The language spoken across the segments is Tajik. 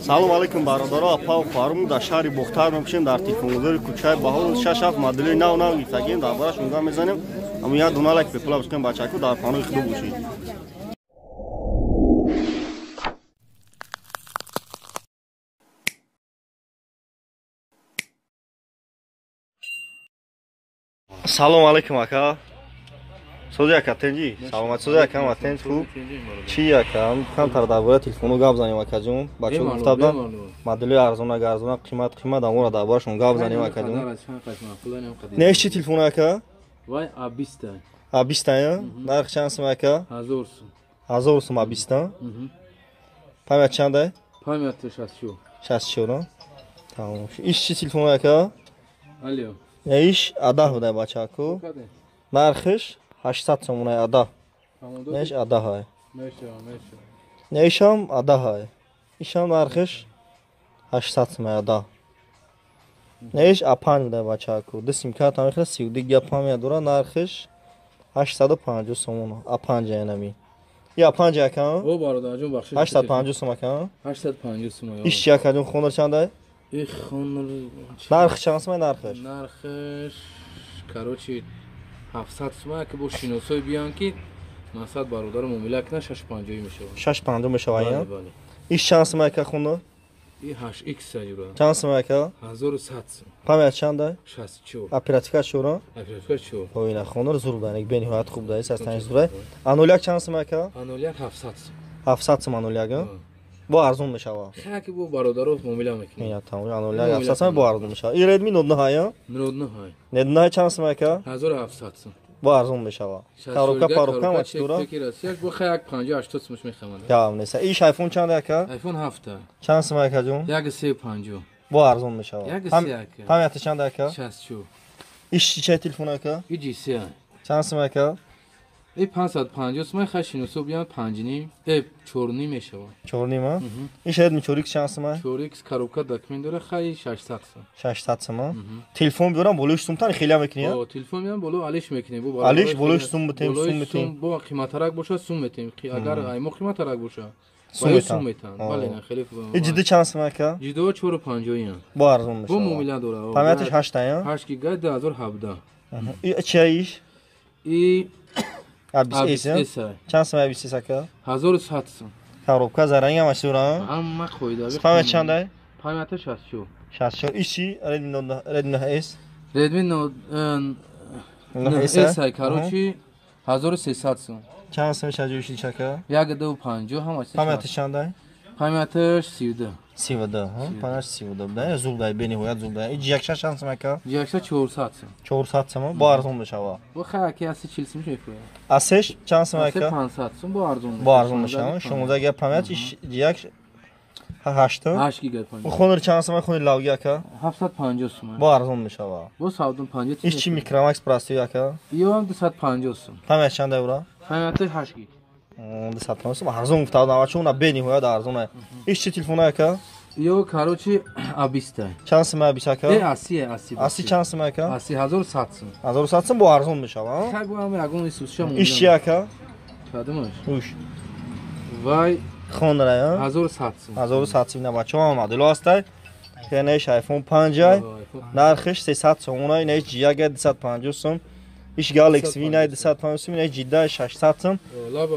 Салом алейкум бародаро, апа ва хоҳарум, дар шаҳри Бохтар мебошем, дар телефонгузори кӯчаи Баҳор 6-7 модели нав нав гирифтагием, дар борашон гап мезанем. Ҳамун як дона лайк бепула бишкем бачаку, дар паноҳи худо бошед. Салом алейкум ака. Сози ака тенҷи? Саломат сози ака, ма тенҷ хуб. Чи ака? Камтар дар бораи телефону гап занем акаҷон. Бачаҳо гуфта буданд модели арзона гарзона, қимат қимат, амора дар борашон гап занем акаҷон. Не чи телефон ака? Вай А20. А20 нарх чанд сум ака? 1000 сум. 1000 сум А20? Память чанда? Память 64. 64. Тамом. Иш чи телефон ака? Алло. Иш А10 буда бачаку. Нархиш 800 сомонаи А10. Неш А10 ҳай. Нешам А10 ҳай. Ишам нархиш 800 сомонаи А10. Неш А5 буда бачаку. Ду сим-карта мехӯрад, 32 гига память дора, нархиш 850 сомона. А5 янами. И А5 ака? О бародарҷон, бахшиш. 850 сом ака? 850 сом. Иш чи акаҷон, хонор чандай? И хонор нарх чанд сомай нархиш? Нархиш короче 700 сум, ки бо шиносой биён ки масад бародар муомила кунад, 650 мешавад. 650 мешавад, я? Иш чанд сум ака хонор? И 8X саҷура. Чанд сум ака? 1100 сум. Память чанда? 64. Оперативка чора? Оперативка 4. Ой, хонор зур буда, бениҳоят хуб да, састани зур. А01 чанд сум ака? А01 700 сум. 700 сум А01? Бо арзон мешавад. Хаки бо бародаро муомила мекунем. Я тамом, А01 700 сум бо арзон мешавад. И Redmi Note 9 я? Note 9. Note 9 чанд сум ака? 1700 сум. Бо арзон мешавад. Коробка паробка ма чӣ дора? Бо хай 50 80 сумш мехамад. Гап нест. Иш iPhone чанд ака? iPhone 7. Чанд сум ака ҷон? 1.50. Бо арзон мешавад. 1.3 ака. Памяти чанд ака? 64. Иш чӣ телефон ака? И G3. Чанд сум ака? И 550 сум, хай шиносо биён 5.5, 4.5 мешавад. 4.5? Иш Redmi 4X чанд сум? 4X коробка документ дора, хай 600 сум. 600 сум? Телефон биёрам болои сумтан хеле мекунӣ? О, телефон биёрам боло алиш мекунем. Бо алиш болои сум битем, сум метем. Бо қиматарак бошад сум метем. Агар аймо қиматарак бошад, сум метан. Бале, на хеле. И ҷидди чанд сум ака? Ҷиддо 4.50. Бо арзон мешавад. Бо муомила дора. Памятиш 8 я? 8 гига 2017. И чи иш? И А20S. Чанд сум А20S ака? 1100 сум. Коробка заранг ҳама чизора? Ҳама қоидави. Память чандай? Памяти 64. 64. Иш чи? Redmi Note Redmi 9S? Redmi Note 9S короче 1300 сум. Чанд сум шаҷӯши чака? 1.50 ҳама чиз. Памяти чандай? Памятиш 32. 32, ҳа? Памятиш 32 буда. Зур дай, бениҳоят зур дай. Ич якша чанд сум ака? Якша 400 сум. 400 сум бо арзон мешавад. Бо хай аки аси 40 сум мефурӯшад. Асеш чанд сум ака? 500 сум бо арзон. Бо арзон мешавад. 16 гига память, иш як 8. 8 гига память. Хонор чанд сум хонор лавги ака? 750 сум. Бо арзон мешавад. Бо 750. Иш чи Micromax простой ака? Ё 250 сум. Память чанд евро? Память 8 гиг. 250 сум арзон гуфта будам, чун на бениҳоят арзон аст. Иш чи телефон ака? Ё короче А20. Чанд сум А20 ака? А30, А30. А30 чанд сум ака? А30 1100 сум. 1100 сум бо арзон мешавад, ха? Хай бо ҳам ягон исусша мон. Иш чи ака? Кадомаш? Уш. Вай хонра, я? 1100 сум. 1100 сум на бачаҳо модело ҳастай. Неш iPhone 5 ай. Нархиш 300 сомон ай, неш G1 250 сум. Иш Galaxy V9 250 сум, неш G10 600 сум.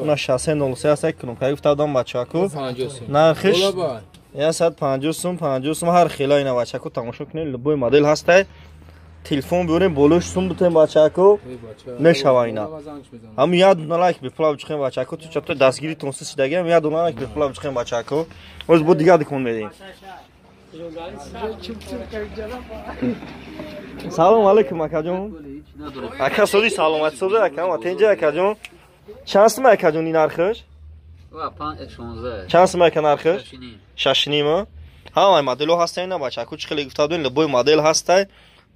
Уна 6303 ҳастай, кнопкаи гуфта будам бачаҳаку. Нархиш 150 сум, 50 сум ҳар хела ина бачаку тамошо кунед, любой модел ҳастай. Телефон биёрем болош сум бутем бачаку, мешава ина. Ҳамун як дона лайк бепула бичиқем бачаку, ту чато дастгиритон сисидагиам, як дона лайк бепула бичиқем бачаку. Оз бо дигар дикон медиҳем. Салом алейкум акаҷон. Ака сози саломат сози ака, ма тенҷа акаҷон. Чанд сум акаҷон ин нархиш? Чанд сум ака нархиш? 6.5. Ҳамаи моделҳо ҳастай на бачаку, чӣ хеле гуфта будем, любой модел ҳастай.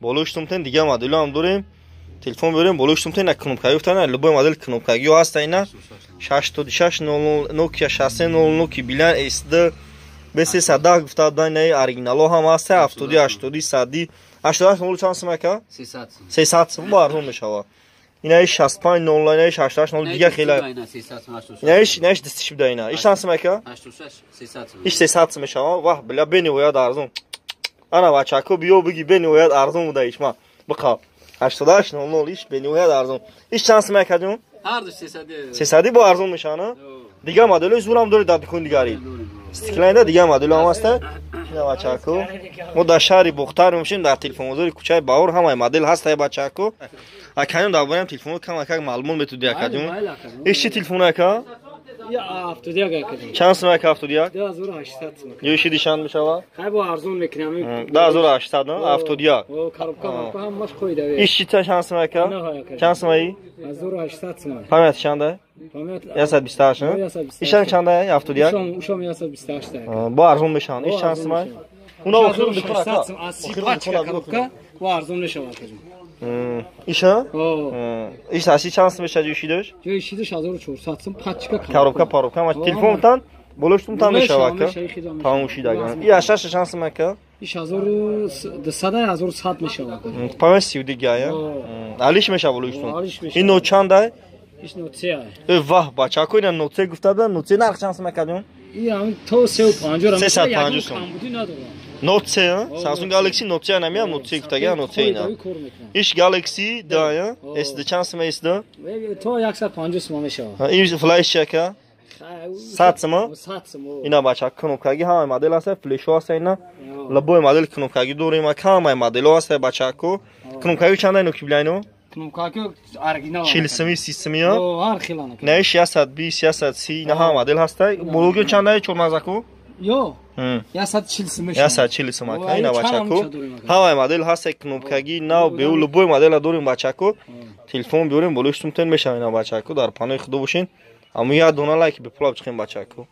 Болои сумтен дигар моделҳо ҳам дорем. Телефон биёрем болои сумтен на кнопкаги гуфта на любой модел кнопкагиҳо ҳастай на 68600 Nokia 6300 Nokia Bilan S2 B310 гуфта буданд, на оригиналҳо ҳам ҳастай 70 80 100 88 чанд сум ака? 300 сум. 300 сум бо арзон мешавад. Инаи 65 00, инаи 68 00 дига хела. Инаиш дастиш буда ина. Иш чанд сум ака? 86 300 сум. Иш 300 сум мешава. Ваҳ, бля, бениҳоят арзон. Ана бачако биё биги бениҳоят арзон буда иш ма. Биқаб. 88 00 иш бениҳоят арзон. Иш чанд сум ака ҷон? Ҳар ду 300. 300 бо арзон мешава, на? Дига моделои зурам дори дар дукон дигари. Стеклянда дига модел ҳам ҳаста. Ина бачако. Мо дар шаҳри Бохтар мешем, дар телефонбозори кӯчаи Баҳор ҳамаи модел ҳаста бачако. Акаён дар бораи телефон кам акак маълумот метуди акаҷон. Иш чи телефон ака? Я 71 акаҷон. Чанд сум ака 71? 2800 сум. Ё иши дишанд мешава? Хай бо арзон мекунам. 2800, на? 71. О, коробка марка ҳамаш қоида. Иш чи чанд сум ака? Чанд сум аи? 1800 сум. Память чанда? Память 128, на? Ишан чанда? 71? Ушам 128 ака. Бо арзон мешаванд. Иш чанд сум аи? Уна охирон дукон ака. Аз 30 пачка коробка бо арзон мешавад акаҷон. Иша? Иш аси чанд сум мешавад ҷӯшидаш? Ҷӯшидаш 1400 сум пачка коробка паробка ма телефонтан болоштун там мешавад ака. Тамом шидаган. И ашаш чанд сум ака? Иш 1200 1100 мешавад. Память 32 гая. Алиш мешавад болоштун. Ин но чандай? Иш но се. Э ваҳ бачако ина но се гуфта будам, но се нарх чанд сум ака ҷон? И ҳам то 350 ра. 350 сум. Note C, Samsung Galaxy Note C намеям, Note C гуфтага, Note C ина. Иш Galaxy да, я? SD чанд сум SD? То 150 сум мешавад. Ин флеш чака? 100 сум? 100 сум. Ина бача кнопкаги ҳамаи модел ҳаст, флешҳо ҳаст ина. Лабои модел кнопкаги дорем, ҳамаи моделҳо ҳаст бачако. Кнопкаги чанда ино кибла ино? Кнопкаги оригинал. 40 сум, 30 сум я? Ҳар хелана. Не, 120, 130 ина ҳама модел ҳаст. Блоги чанда чормағзако? Ё. 140 сум мешавад. 140 сум ака, ина бачако. Ҳамаи модел ҳаст, кнопкаги нав, беу любой модела дорем бачако. Телефон биёрем, болои сумтен мешавад ина бачако. Дар панои худо бошин. Аммо як дона лайк бепула бичихем бачако.